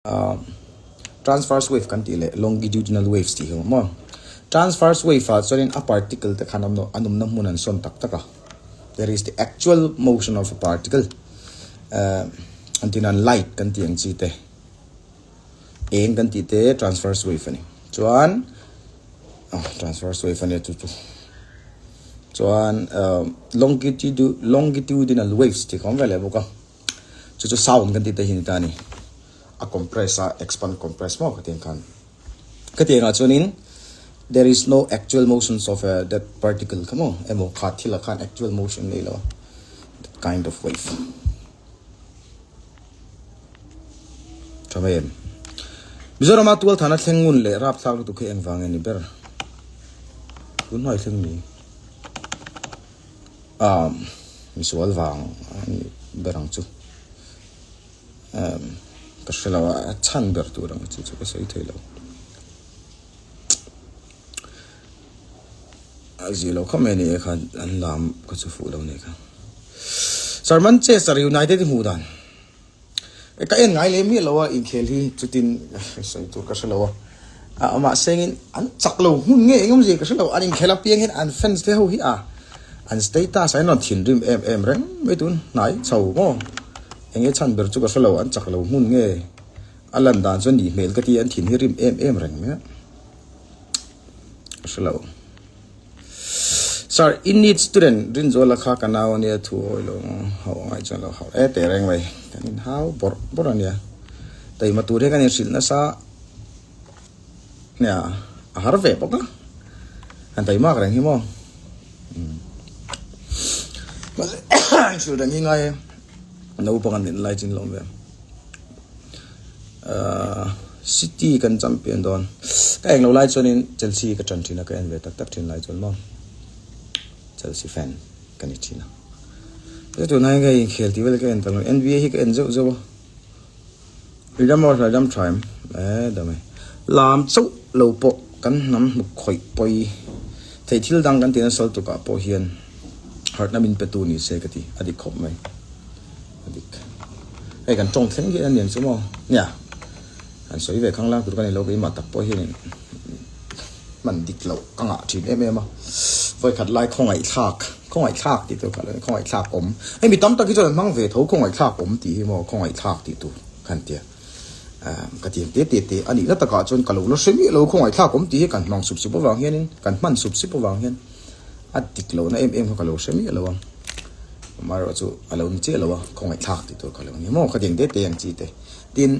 Transverse wave kan tih leh longitudinal waves tih hi a awm a. Transverse wave ah chuanin a particle te khan an awmna hmun an sawn tak tak a. There is the actual motion of a particle. An tih nan light kan tih ang chi te, eng kan tih te transverse wave a ni. Chuan transverse wave a nia chu chu. Chuan longitudinal waves tih kha a awm ve leh bawk a. Chu chu sound kan tih te hi ni ta a ni. A compress a expand compress maw ka ti ang khan. Ka ti angah chuanin there is no actual motions of a that particle kha maw emaw kha thil ah khan actual motion nei lo a that kind of wave. Tha mai em? Mizorama tualthana thleng ngun leh rapthlak lutuk hi engvang nge ni ber? Tun hnuai thleng ni. Ahm misual vang a ni ber ang chu. Ahm ka hre lo a, a chhan ber tur ang chu chu ka sawi thei lo. A zir lo khawp mai a ni e kha an lam ka chu fuh lo a ni kha. Sir Manchester United i hmuh dan. Ka en ngai leh miah lo a inkhel hi chutin sawi tur ka hre lo a. Amah sengin an chak lo hmun nge eng awmzia ka hre lo. An inkhel apiang hian an fans te ho hi a an status ah hian rawn thinrim em em reng mai tun hnai chho maw. Enge chhan ber chu ka hre lo an chak lo hmun nge a lan dan chuan nih hmel ka ti an thin hi rim em em reng mai a. Ka hre lo. Sir, i need student Rinzuala kha ka nau ania thu hawi lo hauh angai chuan lo hauh e teh reng mai. Kan in hau bawrh bawrh ania. Taima tur hi kan inhrilh nasa nia a har ve bawk a. Han taimak reng hi maw. Mahse inhrilh reng hi ngai e. Naupang an nin lai chin lawm ve. City kan champion dawn. Ka eng lo lai chuanin Chelsea ka tan thin a, ka en ve tak tak thin lai chuan maw Chelsea fan ka ni thin a. Chu tunah hian ka inkhel tih vel ka en ta lo, NBA hi ka en zeuh zeuh a. I dam aw hlai dam tha em? E dam e. Lam chauh lo pawh kan hnam hnuk khawih pawi theih thil dang kan tih nasal tukah pawh hian harhna min petu ni se ka ti, a dik khawp mai. A dik. Hei kan tawng thleng hian a niang chu maw? Nia. An sawi ve khang lang tur ka ni lo keimah tak pawh hianin hman dik loh ka ngah thin em em a. Vawikhat lai khawngaihthlak, khawngaihthlak tih tur kha lo ni, khawngaihthlak awm. Hei mi tam tak hi chuan an hmang ve tho khawngaihthlak awm tih hi maw khawngaihthlak tih tur kha an tia. Ka ti ang te te te a nihna takah chuan ka lo la hre miah lo khawngaihthlak awm tih hi kan hmang sup sup avang hianin kan hman sup sup avang hian a dik lohna em em kha ka lo hre miah lo a. Amaherawh chu a lo ni chiah lo a, khawngaihthlak tih tur ka lo ni maw ka ti ang te te ang chi te. Tin,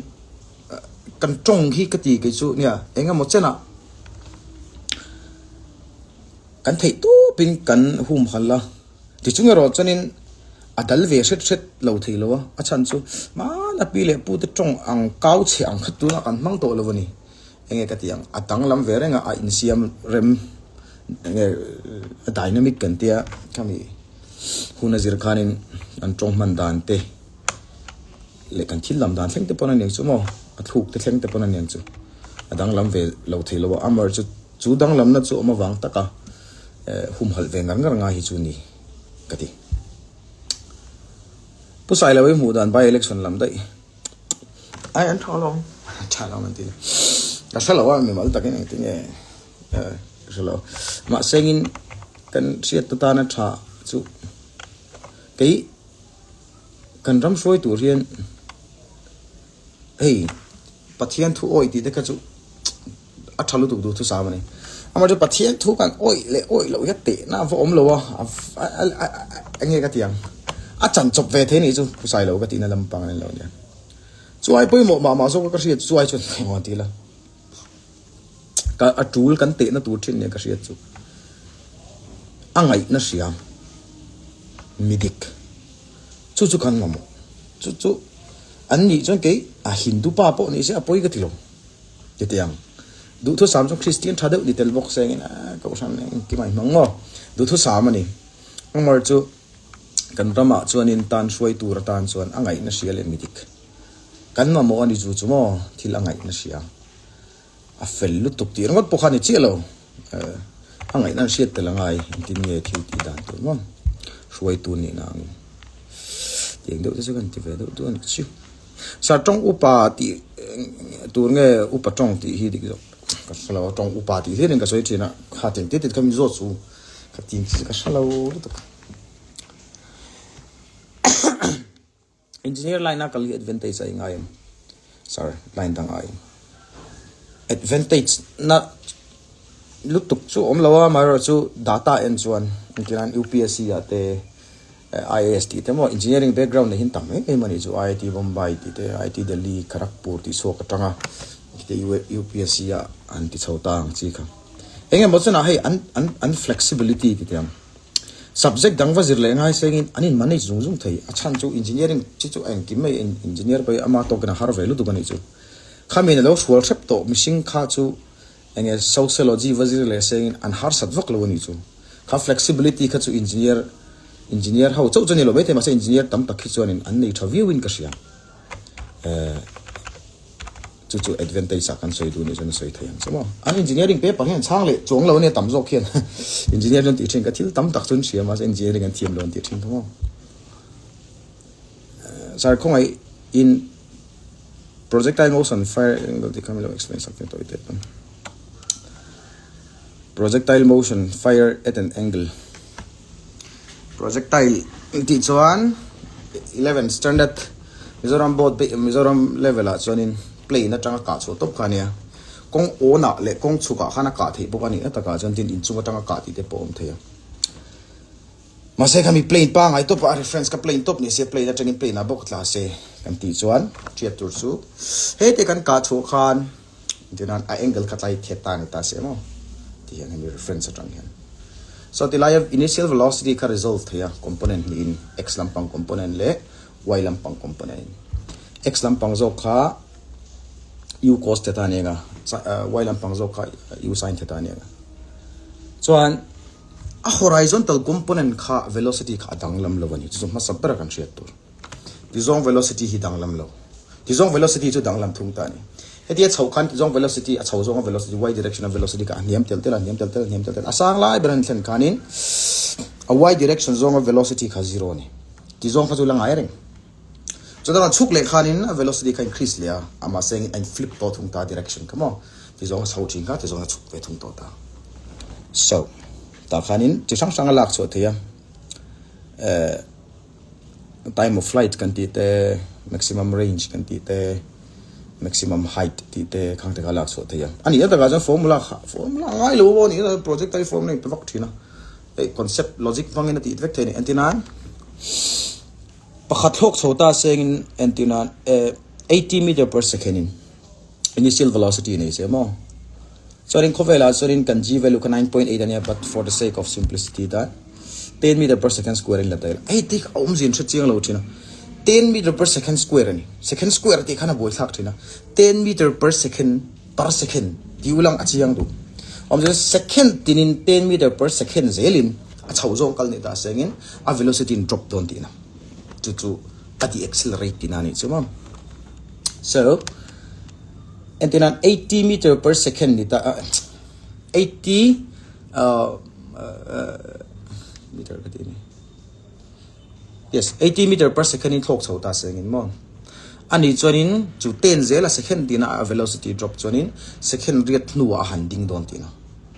kan tawng hi ka ti kei chu nia eng emaw chenah kan theih tawpin kan humhalh a, tichung erawh chuanin a dal ve hret hret lo thei lo a, a chhan chu hmana pi leh pute tawng ang kau chhe ang kha tunah kan hmang tawh lo a ni. Enge ka tih ang, a danglam ve reng a, a insiam rem enge a dynamic kan tia khami hun a zir khanin an tawng hman dan te leh kan thil lam dan thleng te pawn a niang chu maw, a thluk te thleng te pawn a niang chu a danglam ve lo thei lo a, amaherawhchu chu chu danglamna chu awm avang taka humhalh ve ngar ngar ngai hi chu ni ka ti. Pu Sailoa i hmuh dan by election lam daih. Ai an tha lo tha lo an ti ka hre lo a mimal takin engtin nge ka hre lo mahse engin kan hriat te tana tha chu kei kan ram hruai tur hian hei Pathian thu awih tih te kha chu a tha lutuk duh thusam a ni. Amaherawhchu Pathian thu kan awih leh awih loh hian tehna a va awm lo a, eng nge ka ti ang, a chan chawp ve thei anih chu phusai lo ka tihna lampang a ni lo nia. Chuai pawimawh mah mah zawk a ka hriat chuai chuan eng aw ti ila, ka a tul kan tehna tur thin nia ka hriat chu a ngaihna hria midik chu chu kan mamawh chu chu an nih chuan kei a Hindu pa pawh ni se a pawi ka ti lo. Chutiang duhthusam chu Kristian tha deuh ni tel bawk se engin a kohhran engkim a inhmang maw? Duhthusam a ni. Amar chu kan ramah chuanin tan hruai tur atan chuan a ngaihna hria leh midik kan mamawh a ni chu chu maw? Thil a ngaihna hria a fel lutuk tih ringawt pawh kha a ni chiah lo. A ngaihna an hriat tel a ngai engtin nge thil tih dan tur maw? Hruaitu nihna angin tiang deuh te chu kan ti ve deuh duh a ni chu. Sir tawng upa tih tur nge upa tawng tih hi dik zawk ka hre lo a, tawng upa tih hlirin ka sawi thin a, kha tiang tit tit kha min zawt su ka ti ka hre lo lutuk. Engineer line a kal hi advantage a i ngai em? Sir, line dang aiin advantage na lutuk chu awm lo a, amaherawhchu data en chuan engtinan UPSC ah te IAS tih te maw engineering background nei hi an tam em em a nih chu IIT Bombay tih te IIT Delhi Kharagpur tih chhuak atanga khite UPSC ah an ti chho ta ang chi kha eng emaw chunah hei an an an flexibility ti teh ang. Subject dang va zir leh ngai sengin an in manage zung zung thei. A chhan chu engineering chi chu a engkim mai engineer pawh hi ama tawkin a har ve lutuk a nih chu. Khamiin a lo hrual hrep tawh mihring kha chu enge sociology va zir leh sengin an harsat vak lo a nih chu. Kha flexibility kha chu engineer engineer ho chauh chu a ni lo maithei mahse engineer tam tak hi chuanin an nei tha viauin ka hria. Eh. Chu chu advantage ah kan sawi duh nih chuan a sawi thei ang che maw. An engineering paper hian chhang leh chuang lo ania tam zawk hian engineer an tih thin ka thil tam tak chu an hria mahse engineering an thiam lo an tih thin kha maw. Sir khawngaih in projectile motion fire angle tih kha min lo explain sak teh tawh i teh pawn. Projectile motion fire at an angle Projectile tih chuan 11 standard Mizoram board Mizoram level ah chuanin plane atanga kah chhuah tawp kha a nia. Kawng awn ah leh kawng chhuk ah khan a kah theih bawk a nih na takah chuan tin inchung atanga kah tih te pawh a awm thei a. Mahse khami plane pangai tawp ah a reference kha plane tawp ni se plane atangin plane ah bawk tla se kan tih chuan hriat tur chu heti kan kah chhuah khan Tichuan a angle kha tlai theta ni ta se maw ti hian hemi reference atang hian. So tilai a initial velocity kha resolve thei a component hnihin x lampang component leh y lampang component in. X lampang zawk kha u cos theta ni anga y lampang zawk kha u sin theta ni anga. Chuan a horizontal component kha velocity kha a danglam lo a ni chu chu hmasa ber a kan hriat tur. Tizawng velocity hi danglam lo. Tizawng velocity chu danglam thung ta a ni. Hetia chhoh khan tizawng velocity, a chho zawnga velocity, y direction a velocity kha a hniam tel tel a, hniam tel tel a, hniam tel tel a. A sang lai ber a ni thlen khanin a y direction zawnga velocity kha zero a ni. Tizawng kha chu la ngai reng. Chutah a chhuk leh khanin a velocity kha increase leh a, amah sengin a in flip tawh thung ta direction kha maw. Tizawng a chho thin kha tizawng a chhuk ve thung tawh ta. So, tah khanin chi hrang hrang a lak chhuah thei a. Eh. Time of flight kan tih te, maximum range kan tih te, maximum height tih te khang te kha lak chhuah thei a. A nih na takah chuan formula kha formula a ngai lo a nih na projectile formula in pe vak thin a. Hei concept logic hmangin a tih vek thei a ni. Entir nan pakhat hlawk chho ta sengin entir nan eh 80 meter per second in Initial velocity nei se maw? Chuanin khawvelah chuanin kan g value kha 9.8 a nia but for the sake of simplicity tan 10 meter per second square in la ta ila. Hei tih kha a awmzia in hre chiang lo thin a. 10 meter per second square a ni. Second square tih khan a buaithlak thin a. 10 meter per second per second tih ulang a chiang duh. Awmzia chu second tinin 10 meter per second zelin a chhoh zawng kal nih ta sengin a velocity in drop dawn tihna. Chu chu a ti accelerate tihna a nih chu maw. So, entirnan 80 meter per second ni ta 80 uh, uh, meter ka ti ni. Yes, 80 meter per second in thlok chho ta sengin mo. Ani chuanin chu ten zel a second tina a velocity drop chuanin second riat hnuah a han ding dawn tina.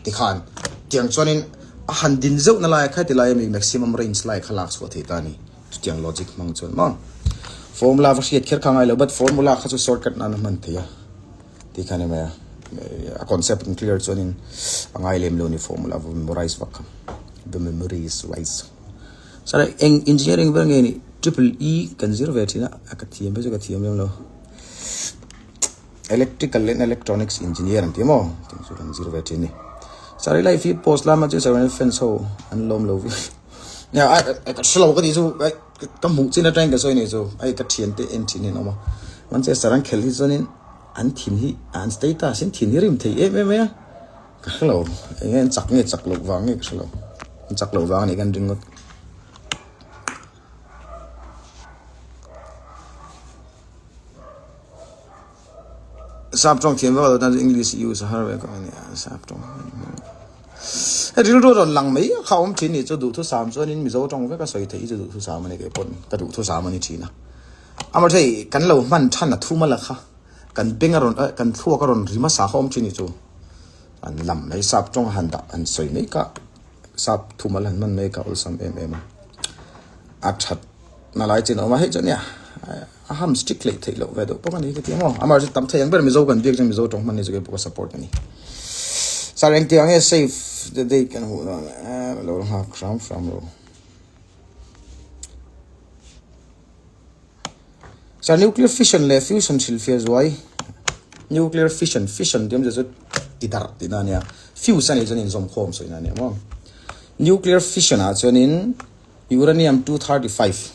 Tikhan tiang chuanin a han din zeuh na lai kha ti lai ami maximum range lai kha lak chhuah thei ta ni. Chutiang logic hmang chuan maw formula va hriat kher kha ngai lo but formula kha chu shortcut nan a hman thei a tih kha ni mai a a concept an clear chuanin a ngai lem lo ni formula va memorize vak kha va memorize wise sir eng engineering ber nge ni triple E kan zir ve thin a ka thiam phei chu ka thiam lem lo Electrical and Electronics Engineer an ti maw? Tih chu kan zir ve thin ni. Sir i life hi post lama chu Sir fans ho an lawm lo viau. Nia a ka hre lo ka tih chu ai ka hmuh chin atangin ka sawi ni chu ai ka thian te en thin hi an awm a. Manchester an khelh hi chuanin an thin hi an status in thin hi rim thei em em mai a. Ka hre lo eng nge an chak nge chak loh vang nge ka hre lo. An chak loh vang a nih ka an ring ngawt. Sap tawng thiam vak lo tan chu English use a har ve ka ania sap tawng he rilru rawn lang mai a kha awm thin nih chu duhthusam chuanin Mizo tawng vek a sawi theih hi chu duhthusam a ni kei pawn ka duhthusam a ni thin a. Amaherawhchu hei kan lo hman than a thum a la kha kan beng a rawn eh kan thluak a rawn ri hmasa kha awm thin ni chu an lam mai sap tawng a han dah han sawi mai kha sap thumal han hman mai kha awlsam em em a a that na lai chin a awm a hei chuan nia a ham strict hleih theih loh ve deuh bawk a ni ka ti ang aw amaherawhchu tam thei ang ber Mizo kan biak chuan Mizo tawng hman hi chu kei pawh ka support a ni sir engtiang nge save the date kan huh dawn eh lo nghak hram hram lo. Sir nuclear fission leh fusion hrilhfiah zuai nuclear fission fission tih awmzia chu ti darh tihna a nia fuse a nih chuan inzawm khawm sawina a nia maw nuclear fission ah chuanin uranium 235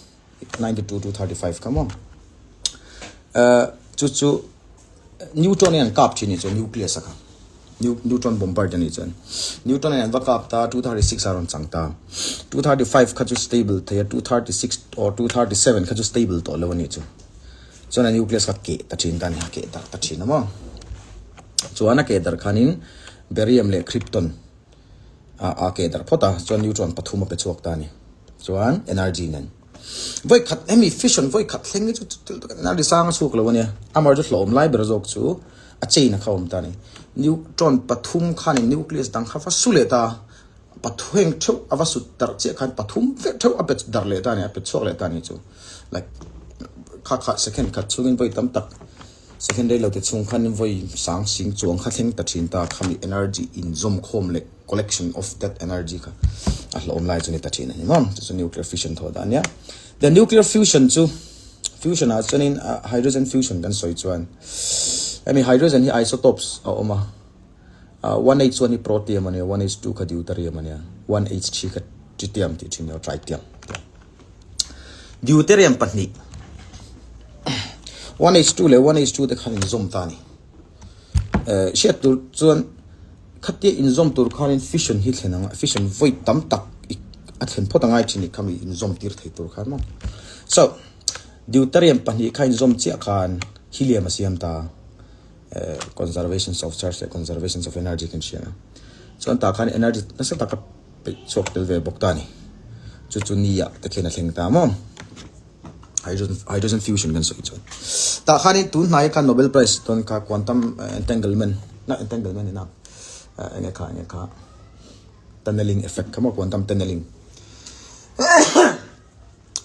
92 235 kha maw eh chu chu Neutron in an kap thin nih chuan nucleus a kha neutron bombard a nih chuan neutron in an va kap ta 236 a rawn chang ta 235 kha chu stable thei a 236 or 237 kha chu stable tawh lo a nih chu chuan a nucleus kha keh ta thin ta a ni a keh darh ta thin a maw chuan a keh darh khanin barium leh krypton a a keh darh phawt a chuan neutron pathum a pe chhuak ta a ni chuan energy nen. Vawi khat hemi fission vawi khat thleng hi chu thil tak a ni sang a chhuk lo a nia amaherawhchu chu hlawm lai ber zawk chu a chain a kha awm ta a ni neutron pathum khanin nucleus dang kha va su leh ta pathueng theuh a va sut darh chiah khan pathum vek theuh a pe darh leh ta a ni a pe chhuak leh ta a ni chu like kha kha second khat chhungin vawi tam tak second rei lo te chhung khanin vawi sang sing chuang kha thleng ta thin ta khami energy inzawm khawm leh. collection of that energy kha a hlawm lai chu ni ta thin a ni maw chu chu nuclear fission thaw dan a nia the nuclear fusion chu fusion ah chuanin hydrogen fusion kan sawi chuan hemi hydrogen hi isotopes a awm a 1H1 hi protium a nia 1H2 kha deuterium a nia 1H3 kha tritium tih thin a nia tritium deuterium pahnih 1H2 leh 1H2 te khan inzawm ta a ni. Eh hriat tur chuan khatia inzawm tur khanin fission hi thlen ang a fission vawi tam tak a thlen phawt a ngai thin i khami inzawm tir thei tur khan maw. So deuterium pahnih kha inzawm chiah khan helium a siam ta eh conservations of charge leh conservations of energy kan hria a chuan tah khan energy nasa taka peih chhuak tel ve bawk ta a ni chu chu ni ah te khian a thleng ta maw. Hydrogen hydrogen fusion kan sawi chuan tah khanin tun hnai khan Nobel Prize dawn kha quantum entanglement na entanglement ina enge kha enge kha tunneling effect kha maw quantum tunneling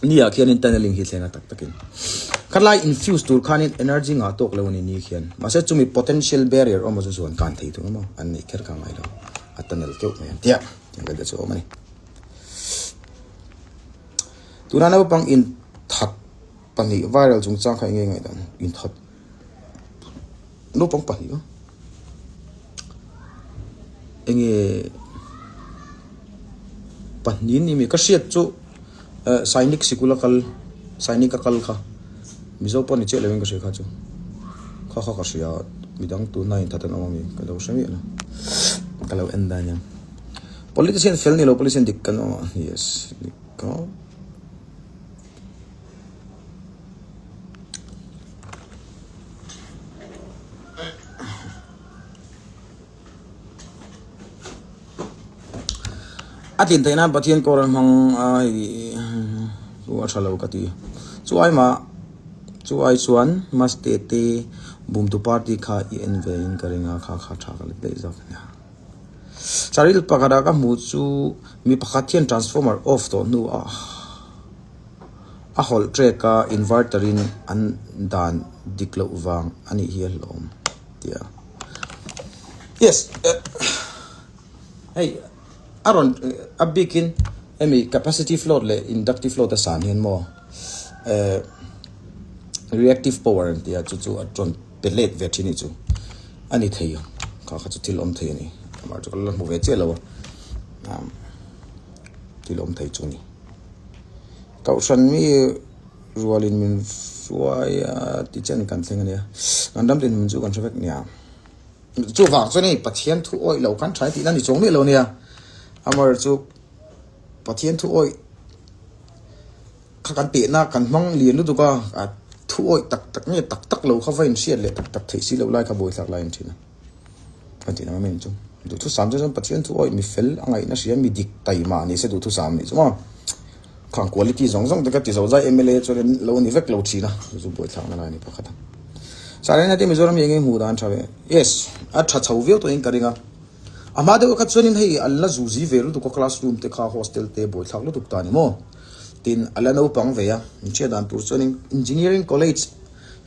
ni ah khianin tunneling hi thleng a tak takin khalai infuse tur khanin energy ngah tawk lo ani ni khian mahse chumi potential barrier awm a chu chuan kan thei thung a maw an neih kher kha ngai lo a tunnel keuh mai an tia tiang vel te chu a awm a ni. Tuna naupang inthat pahnih viral chungchang kha enge ngaihdan inthat naupang pahnih a enge pahnih ni mi ka hriat chu eh sainik sikul a kal sainik a kal kha mizo pawh ni chiah lo in ka hria kha chu kha kha ka hria midang tuna inthat an awm ami ka lo hre miah lo ka lo en dan hian. Politician fel ni lo politician dik kan awm a yes dik ka A tlin theih nan Pathian kawr an hmang a hei chu a tha lo ka ti. Chu ai mah chu ai chuan Maste te bumtu party kha i en ve in ka ring a kha kha tha ka la daih zawk a nia. Charil pakhat ah ka hmuh chu mi pakhat hian transformer off tawh hnu ah a hawlh trek a inverter in an dan dik loh vang a nih hi a hlawm tih a yes hei a rawn a bikin hemi capacitive load leh inductive load a san hian maw eh reactive power an tih a chu chu a rawn pe let ve thin a nih chu. A ni thei ang, kha kha chu thil awm thei a ni. Amah chu ka la hmu ve chiah lo a, thil awm thei chu a ni. Kohhran mi rualin min hruai a ti chen kan thleng a nia, kan ram dinhmun chu kan hre vek nia. Chuvang chuan hei Pathian thu awih lo khan tha tihna a ni chuang miah lo a nia, amaherawhchu chu Pathian thu awih. Kha kan tehna kan hmang lian lutuk a, a thu awih tak tak nge tak tak lo kha va inhriat leh tak tak theih si loh lai kha buaithlak lai a ni thin a. Kan tih ang em em chu. Duhthusam chu chuan Pathian thu awih mi fel a ngaihna hria mi dik taima ni se duhthusam a nih chu maw. Khang quality zawng zawng te ka ti zo zai mla chuan in lo ni vek lo thin a, chu chu buaithlakna lai a ni pakhat a. Sarena te Mizoram hi eng nge hmuh dan tha ve? Yes, a tha chho viau tawhin ka ring a. A hma deuh kha chuanin hei an la zuzi ve lutuk a classroom te kha hostel te buaithlak lutuk ta ni maw? Tin, a la naupang ve a, min hriat dan tur chuanin engineering college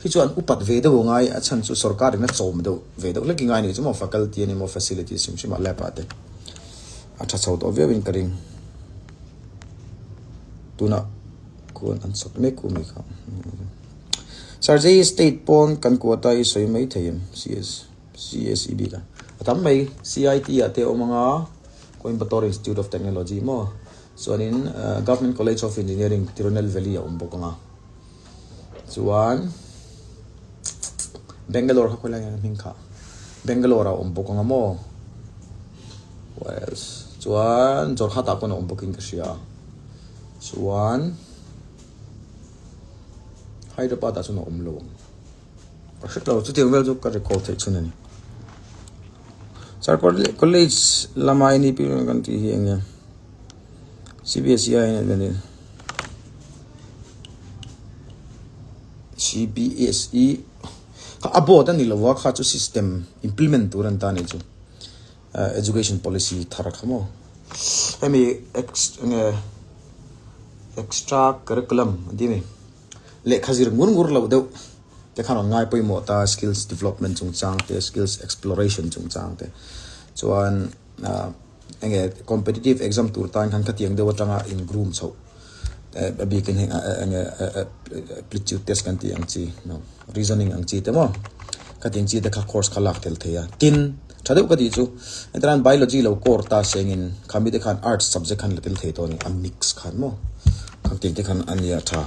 hi chu an upat ve deuh a ngai, a chhan chu sorkarin a chawm deuh ve deuh hlek i ngai a nih chu maw faculty a ni maw facilities hrim hrim ah lab ah te a tha chho tawh viauin ka ring. Tunah khuan an sak mek u mi kha. Sir JE state pawn kan quota i sawi mai thei em? CS CSEB ka a tam mai CIT ah te awm anga Coimbatore Institute of Technology maw chuanin Government College of Engineering Tirunelveli a awm bawk anga chuan Bangalore kha khawilai nge hming kha Bangalore ah a awm bawk anga maw what else chuan Jorhat ah pawn a awm bawkin ka hria chuan Hyderabad ah chuan a awm lo ang ka hre lo chutiang vel chu ka recall theih chhun a ni Sir college lama NEP kan tih hi eng nge CBSE a in CBSE kha a board a ni lo a kha chu system implement tur an ta a nih chu education policy thar kha maw hemi ex enge extra curriculum an tih a ni lehkha zir ngur ngur loh deuh te khan rawn ngai pawimawh ta skills development chungchang te skills exploration chungchang te chuan ah. Enge competitive exam tur tan khan khatiang deuh atanga in groom chhoh a bikin heng enge aptitude test kan tih ang chi no reasoning ang chi te maw khatiang chi te kha course kha lak tel thei a tin tha deuh ka tih chu hetiang biology lo core ta sengin khami te khan arts subject khan la tel thei tawh a ni a mix khan maw khatiang te khan a nia tha.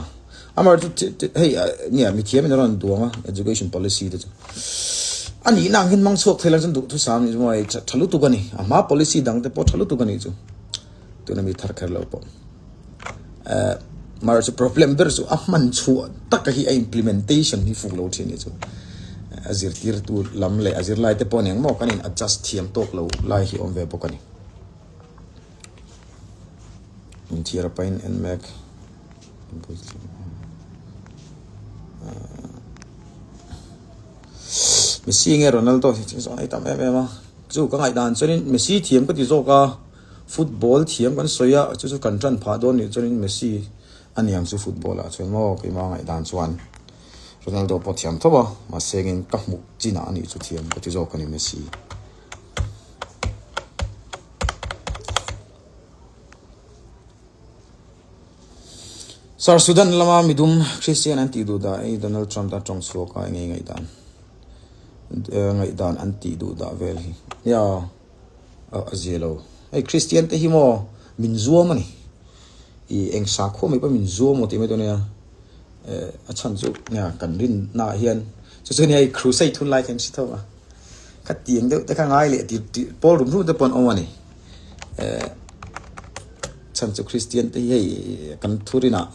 Amaherawhchu hei nia mithiam in a rawn duang a education policy te chu a nihna ang hian hmang chhuak thei lo chuan duhthusam nih chu maw hei tha lutuk a ni a hma policy dang te pawh tha lutuk a nih chu tuna mi thar kher lo pawh eh amaherawhchu problem ber chu a hman chhuah taka hi a implementation hi fuh lo thin nih chu a zirtirtu lam leh a zirlai te pawh eng maw kan in adjust thiam tawk lo lai hi awm ve bawk a ni. Inthiar a pain en mek. Messi nge Ronaldo hi chu zawng ei tam em em a chu ka ngaihdan chuanin Messi thiam ka ti zawk a football thiam kan sawi a chu chu kan tan phah dawn nih chuanin Messi a niang chu football ah chuan maw keimah ngaihdan chuan Ronaldo pawh thiam tho a mahse engin ka hmuh chinah a nih chu thiam ka ti zawk a ni Messi. Sir Sudan lama midum Christian an tih duh dah i Donald Trump tan tawng chhuak a engei ngaihdan ngaihdan an tih duh dah vel hi nia a zia lo hei Christian te hi maw min zuam a ni i eng sakhua mai pawh min zuam maw tih mai dawn nia a chhan chu nia kan rinna ah hian chu chu nia crusade hun lai khan hre tho a khatiang deuh te kha ngai leh tih tih pawl rum rum te pawh an awm a ni. Eh chhan chu Kristian te hi hei kan thurinah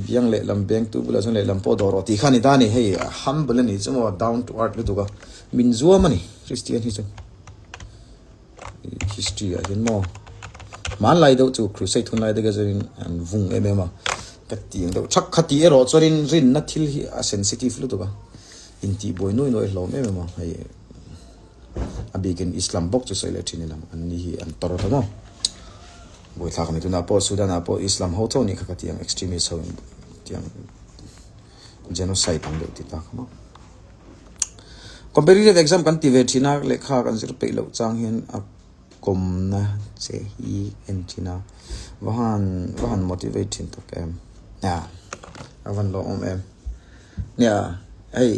biang lehlam beng tu bulah chuan lehlam pawh dawh rawh tih kha a ni ta a ni hei humble a nih chu maw down to earth lutuk a min zuam a ni Kristian hi chu history ah hian maw hmanlai deuh chu crusade hunlai te kha chuanin an vung em em a ka ti ang deuh thak kha tih erawh chuanin rinna thil hi a sensitive lutuk a intihbuai nuai nuai hlawm em em a hei. A bikin Islam bawk chu sawi leh thin ila an ni hi an tawr ta maw. Buaithlak a ni tunah pawh Sudan ah pawh Islam ho tho nih kha ka ti ang extremist ho in tiang genocide ang deuh ti ta kha maw. Competitive exam kan ti ve thin a lehkha kan zir peih loh chang hian a kawmna che hi en thin a va han va han motivate thin tak em nia a van lawmawm em. Nia, hei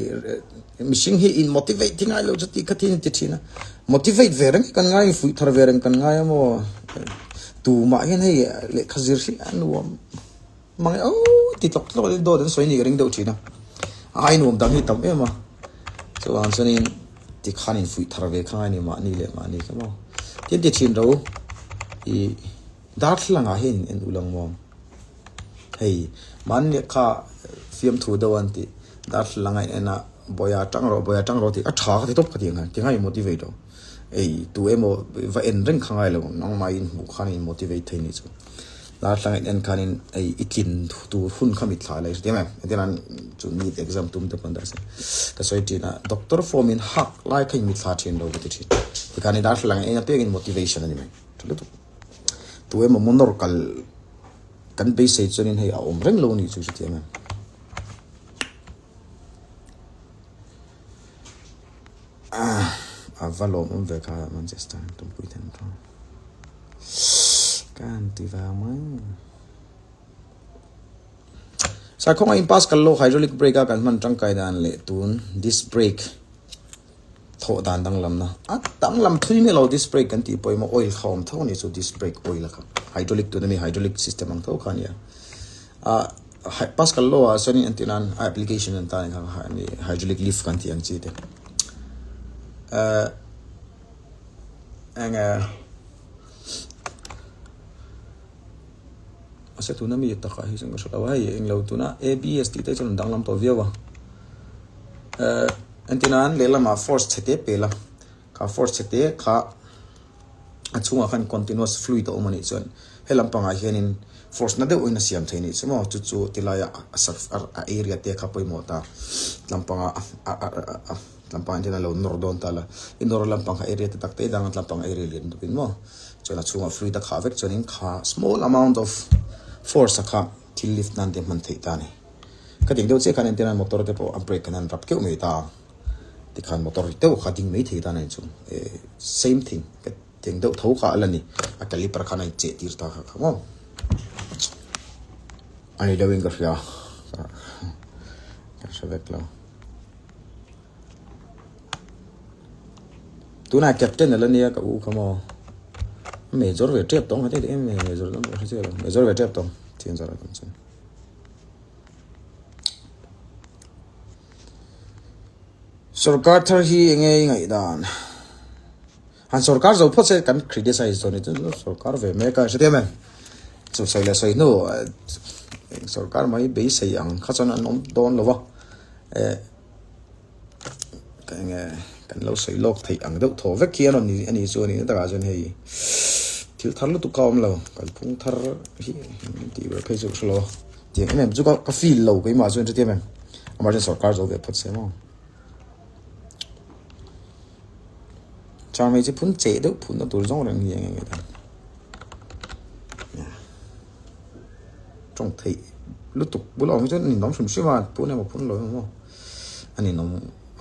mihring hi in motivate hi ngai lo chu tih kha thin a ti thin a, motivate ve reng hi kan ngai fuih thar ve reng kan ngai a maw, tumah hian hei lehkha zir hi a nuam mang e oh ti tlawk tlawk in dawt an sawi nih ka ring deuh thin a, a ai nuam dang hi tam em a, chuvang chuanin tikhan in fuih thar ve kha ngai a ni mahni leh mahni kha maw, tin ti thin ro ih darthlalang ah hian in en ulang maw. Hei mahni kha fiamthu deuh an tih darthlalang a in en a bawia tang rawh bawia tang rawh tih a tha ka ti tawp ka ti ang khan tingai motivate rawh ei tu emaw va en reng kha ngai lo nangmah in hmuh khan in motivate thei nih chu. Darthlalang in en khanin hei i tlin tur hun kha mitthla la i hre thiam em? Engtin an chu NEET exam tum te pawh an dah se ka sawi thin a, doctor form in hak lai kha in mitthla thin lo ka ti thin. Tikhan i darthlalang en apiangin motivation a ni mai. Tha lutuk. Tu emaw maw nawr kal kan beisei chuanin hei a awm reng lo a nih chu i hre thiam em? A va lawmawm ve kha Manchester tumpui ten rawh. Ka han ti vang mai. Sarkhawnga in pass kal lo hydraulic brake a kan hman tangkai dan leh tun disc brake thawh dan danglamna a danglam thui miah lo disc brake kan tih pawimawh oil kha awm tho a ni chu disc brake oil a kha hydraulic tuna mi hydraulic system ang tho kha a nia a Pascal law ah chuanin an tih nan a application an tan kha a ni hydraulic lift kan tih ang chi te eh eng mahse tuna mi takah hi chuan ka hre lo a hei englo tuna A_B_S tih te chuan an danglam tawh viau a eh entir nan lehlamah force chhe te pel a kha force chhe te kha a chhungah khan continuous fluid a awm a nih chuan he lampangah hianin force na deuhin a siam thei a nih chu maw chu chu tilai a a area te kha pawimawh ta lampanga a lampang ah hian a lo nawr dawn ta la i nawr lampang kha area te tak te dang lampang area lian deuh in maw chuan a chhungah fluid a khah vek chuanin kha small amount of force a kha thil lift nan te hman theih ta a ni ka ding deuh chiah khan entirna motor te pawh a brake an han rap keuh mai ta. Tikhan motor ri deuh kha ding mai thei tan a ni chu eh same thing ka teng deuh tho kha a la ni a caliper khan a incheh tir ta kha kha maw a ni deuhin ka hria ka hre vek lo tunah captain a la nia ka u kha maw major ve tep tawng kha te em major lam pawh hre chiah lo major ve tep tawng thian zara kan chuan. Sorkar thar hi enge i ngaihdan? Han sorkar zo phawt se kan criticize dawn ni chu sorkar ve mek a hrethiam em? Chu sawi leh sawi hnu eng sorkar mai beisei ang kha chuan an awm dawn lo va eh Ka enge kan lo sawi lawk theih ang deuh thaw vek hi a rawn ni a ni chu a ni na takah chuan hei thil thar lutuk kha a awm lo kalphung thar hi tih ber phei chu ka hre lo a tiang em em chu ka feel lo keimah chuan hrethiam em amah chuan sorkar zo ve phawt se maw chang hmeichhe phun cheh deuh phunna tur zawng reng hi eng enge dan. Tawng theih lutuk bul a awm hi chuan a ninawm hrim hrim a, phun emaw phun lo emaw maw a ninawm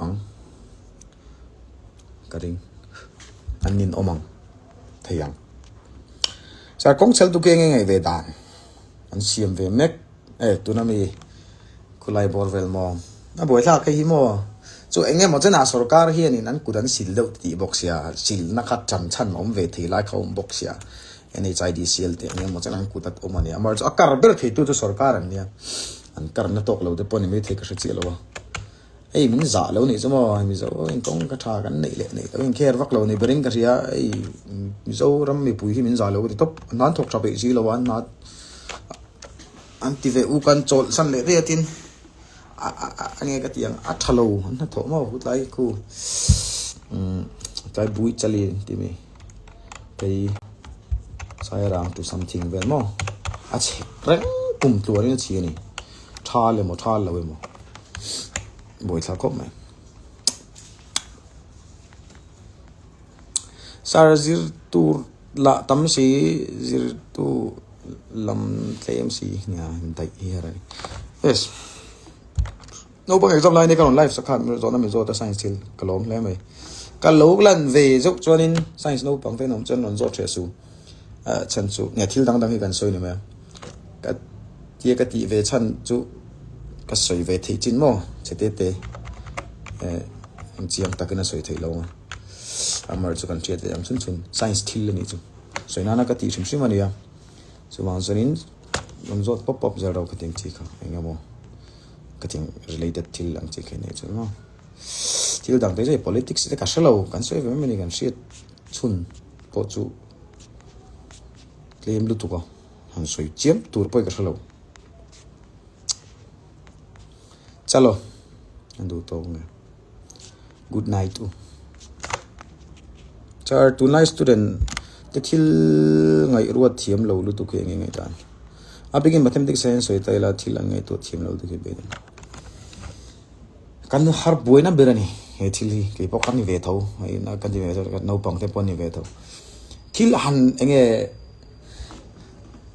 ang ka ring an ninawm ang thei ang. Sir kawng chhel tu khi enge ngaih ve dan an siam ve mek e tuna mi khulai bawr vel maw a buaithlak hei hi maw chu eng emaw chenah sorkar hianin an kut an sil deuh tih bawk sia silna kha chan chhan a awm ve thei lai kha a awm bawk sia. NHIDCL tih ang emaw chuan an kut a awm a ni. Amaherawhchu a kar ber theitu chu sorkar an nia. An karna tawk lo te pawh ni maithei ka hre chiah lo a. Hei min zah lo nih chu maw Mizo in kawng ka tha kan neih leh neih loh in care vak lo ni berin ka hria. Hei Mizoram mipui hi min zah lo ka ti tawp. An hna an thawk tha peih si lo a, an hna an ti ve uk a an chawlh san leh daih a tin a a nge ka ti ang a tha lo an hnathawh maw tlai khu umm tlai bui chali tih mi. Kei Sairang to something vel maw a chhe reng kum tluarin a chhi a ni thal emaw thal lo emaw buaithla khawp mai sir zir tur lah tam si zir tu lam tlem si nia daih hi a reng yes. Naupang exam lai ni ka rawn live sak kha zawhna min zawt a science thil ka lawm hle mai. Ka lo lan ve zeuh chuanin science naupang te an awm chuan rawn zawt hreh su. Ah chhan chu nge thil dang dang hi kan sawi ni mai a. Ka tia ka tih ve chhan chu ka sawi ve theih chin maw chhe te te eh engchiang takin a sawi theih lo ang a. Amar chu kan hriat ve ang chhun chhun science thil a nih chu. Sawi nana ka tih hrim hrim a nia. Chuvang chuanin rawn zawt pawp pawp zel ro ka ti ang chi kha eng emaw. Ka thing related thil ang chi khi nei chuan maw thil dang te chu hei politics te ka hre lo kan sawi ve mai a ni kan hriat chhun pawh chu tlem lutuk a han sawi chiam tur pawh hi ka hre lo chalo an duh tawk nge good night u char tunlai student te thil ngaihruat thiam lo lutuk hi eng nge ngaihdan. A bikin mathematics ah hian sawi ta ila thil an ngaihtuah thiam lo te khi beidawng. Kan har buaina ber a ni he thil hi kei pawh ka ni ve tho hei ka ni ve tho ka naupang te pawh an ni ve tho. Thil han eng nge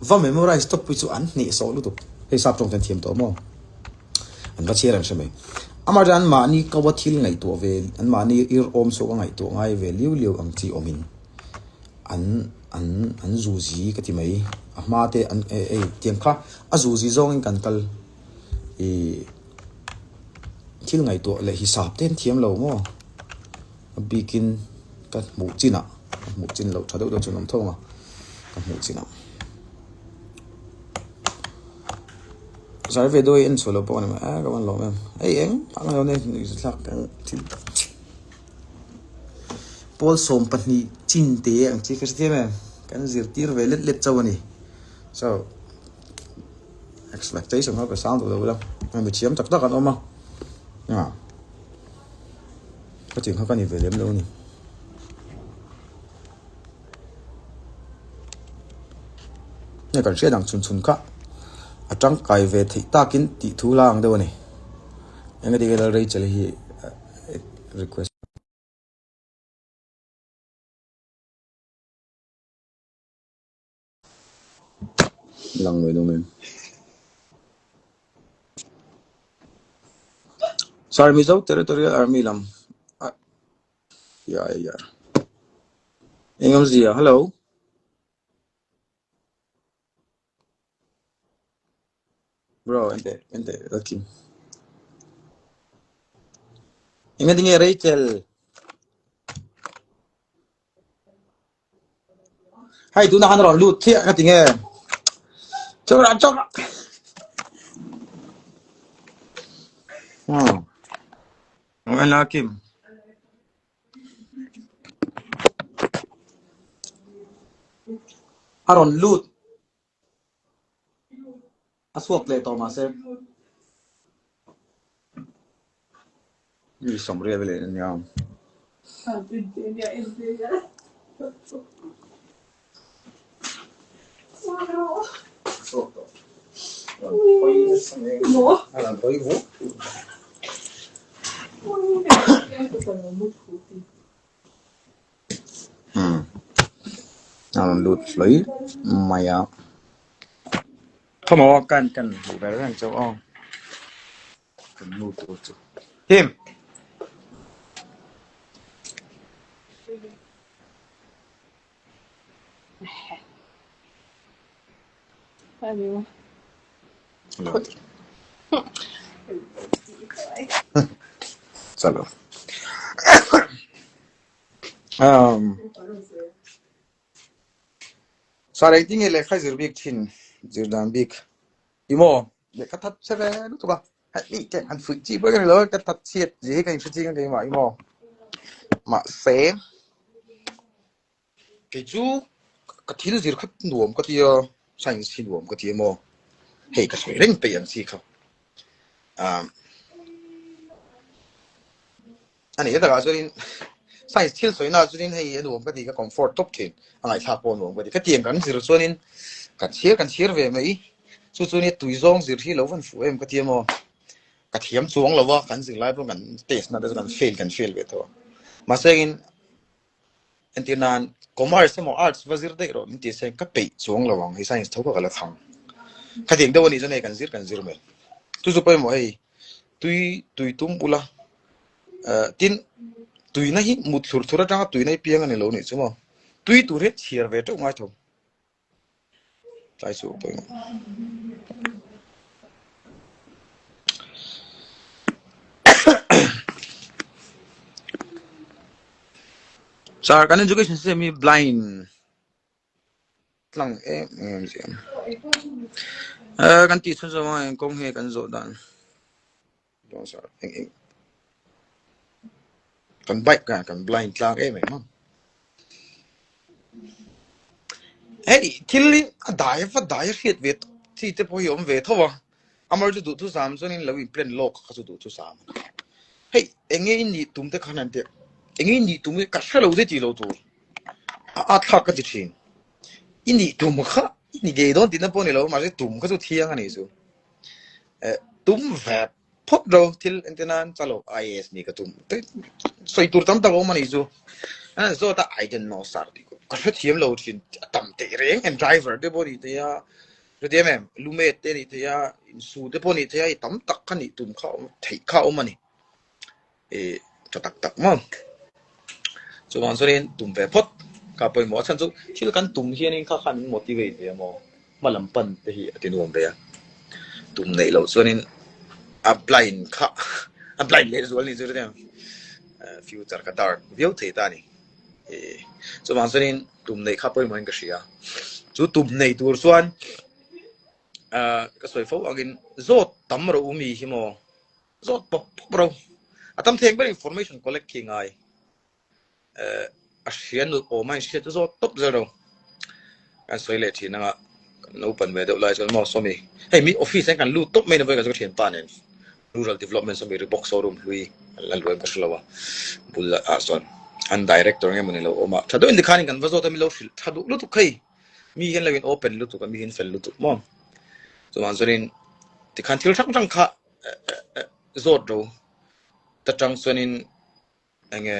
va memorize tawp hi chu an hnehsawh lutuk hei sap tawng te an thiam tawh maw an va chhiar an hre mai. Amaherawhchu an mahni ko a thil ngaihtuah ve an mahni ir awm chhuak a ngaihtuah ngai ve liu liu ang chi awmin an an an zuzi ka ti mai a hma te an ei tiang kha a zuzi zawngin kan kal. Ih thil ngaihtuah leh hisap te an thiam lo maw? A bikin ka hmuh chinah ka hmuh chin loh tha deuh deuh chu an awm tho ang a ka hmuh chinah. Zai ve dawi en chhuah loh pawh a ni mai a ka van lawm em hei eng ang lo nei thlak ang thil pawl 12 chin te ang chi ka hrethiam em kan zirtir ve let let chauh a ni so. Expectation kha ka sang duh lo ila mi thiam tak tak an awm a ah ka tih kha ka ni ve lem lo a ni. Hei kan hriat ang chhun chhun kha a tangkai ve theih takin tih thu la ang deuh a ni. Engati nge Rachel hi request. Lang ve dawn em? Sir Mizo Territorial Army lam a ya ya eng awmzia hello bro ente ente Lucky enga tinge Rachel Hei tuna khan a rawn lut chiah ka ti nge. Chawk rak chawk rak. Hmm. Wala Kim. A rawn lut. A chhuak leh tawh mahse mi sawmriat vel a nia. A chhuak tawh. Rawn hawi nasa mai a rawn hawi vut vut. Hmm. A rawn lut hlawi mai a. Thawmhnaw kan kan hmuh ber reng chauh aw. Kan nu tur chu. Tim! Chalo. Um. Sir engtin nge lehkha zir bik thin zir dan bik i maw lehkha that che ve lutuk a hei mi te han fuih chi pawh ka ni lo ka that chhiat zia hi ka inhre ching a keimah i maw mahse kei chu ka thil zir kha nuam ka tia science hi nuam ka tia maw hei ka sawi reng peih ang chi kha ah. A nih takah chuanin science thil sawina chuanin hei a nuam ka ti ka comfort tawp thin a ngaihthlak pawh a nuam ka ti. Khatiang kan zir chuanin kan chhiar kan chhiar ve mai chu chu nia tui zawng zir hi lo van fuh em ka ti emaw ka thiam chuang lo a kan zir lai pawh kan test na te chu kan fail kan fail ve tho a mahse engin Entir nan commerce emaw arts va zir daih rawh min ti se ka peih chuang lo ang hei science tho kha ka la thang. Khatiang deuh a nih chuan hei kan zir kan zir mai. Chu chu pawimawh hei tui tui tum ula eh tin tuina hi mut thlur thlur atanga tuina hi piang a ni lo nih chu maw. Tui tur hi chhiar ve teuh ngai tho. Tlai chu pawimawh. Sir, kan education system hi blind tlang em em zia. Eh, kan tih chhun zawng a eng kawng nge kan zawh dan. Sir, eng eng. Kan bike ka kan blind tlang em em a. Hei thil hi a dai a va dai a hriat ve chi te pawh hi a awm ve tho a. Amar chu duhthusam chuanin lo in plan lawk kha chu duhthusam a ni. Hei eng nge i nih tum te khan an ti a, eng nge i nih tum hi ka hre lo te tih lo tur a at thlak ka ti thin. I nih tum kha. I ni ngei dawn tihna pawh ni lo, mahse tum kha chu thiang a nih chu. Eh, tum ve phawt ro thil engtin nan chalo IAS ni ka tum. Te sawi tur tam tak a awm a nih chu. Eh, zawt a I don't know sir tih ka hrethiam lo thin a tam teh reng em driver te pawh ni thei a, hrethiam em lumet te ni thei a, insu te pawh ni thei a, i tam tak kha nih tum kha a awm theih kha a awm a ni. I tha tak tak maw? Chuvang chuanin tum ve phawt kha pawimawh a chhan chu thil kan tum hianin kha khan min motivate ve a maw? Hma lam pan te hi a ti nuam ve a, tum neih loh chuanin a blind kha a blind leh zual ni chu hetiang future kha dark viau thei ta a ni. Chuvang chuanin tum neih kha pawimawhin ka hria. Chu tum nei tur chuan ka sawi fo angin zawt tam rawh u mi hi maw? Zawt pawp pawp ro. A tam theng ber information collect khi ngai. Eh, a hria nulh awm a inhriat chu zawt tawp zel ro. Kan sawi leh thin anga kan naupan ve deuh lai chuan maw sawmi hei mi office ah hian kan lut tawp mai na vawi ka chu ka thianpa nen rural development sawmi Reebok showroom hlui an la luai em ka hre lo a bul ah chuan an director nge mawni lo awm a tha deuhin tikhanin kan va zawt a mi lo hrilh tha duh lutuk hei mi hian lo in open lutuk a mi hian fel lutuk maw chuvang chuanin tikhan thil hrang hrang kha Zawt ro ta tang chuanin enge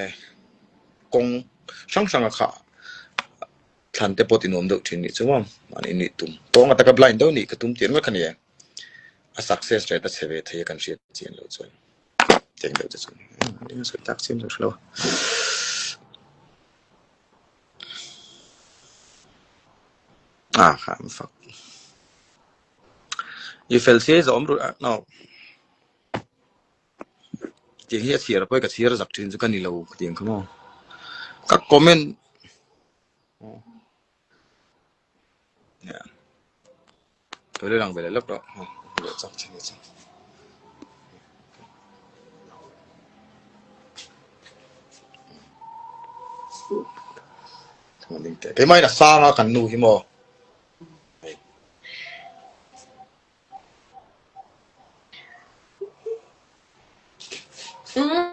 kawng hrang hranga kha thlan te pawh ti nuam deuh thin nih chu maw mahni nih tum tawng ataka blind deuh nih ka tum tir mek a ni e a success rate a chhe ve thei a kan hriat chian loh chuan cheng deuh te chuan eng sawi tak chiam loh hre lo a. Ah kha an fak. I fel si zawm ru no. Tiang hi a chhiar pawh ka chhiar zak thin chu ka ni lo tiang kha maw. Ka comment Toilet ang ve leh lawk rawh. Leh chak thin chu. Keimah in a sang a kan nu hi maw. Mm.